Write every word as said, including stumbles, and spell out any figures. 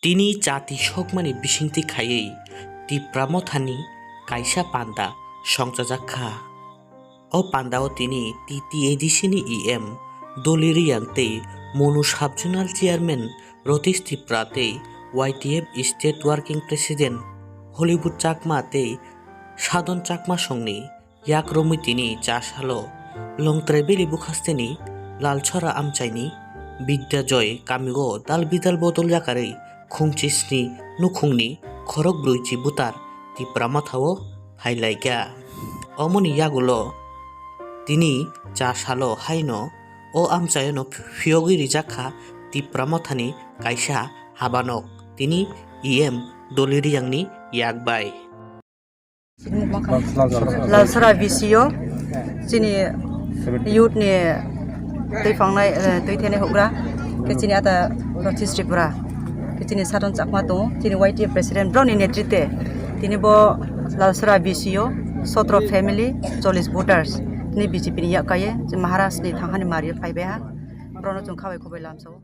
Tini chati sokmani bisingtwi khaiwi Tipra Mothani kaisa panda songchajak kha. O pandao tini T T A D C ni E M Doli Riyang tei Monu Sub-Zonal Chairman Ratish Tipra tei Y T F State Working President Hollywood Chakma tei Sadon Chakma songni yak romwi tini cha salo Longtrai Valley bukhasteni Lalsora amchaini Bidya Joy kamio dal bidal bodol yakarwi khungchi sni nukhungni khorok brwichi butar Tipra Mothao phailaikha. Omoni yagulo tini cha salo haino o amchaiono phiyogwi rijak kha Tipra Mothani kaisa habanok tini E M Doli Riyangni yak bai. Lalsora V C O chini youth ni twi phangnai, eh, twi thainai houhgra khe chini ata Ratish Tripura khe chini Sadon Chakma tongo, chini Y T F president broni netrite tini bo Lalsora V C O sotro family chollish voters ni B J P ni yak kaiye Maharaj ni thanghani mario phaibai ha, borokno chwng khabai khubai lamsao.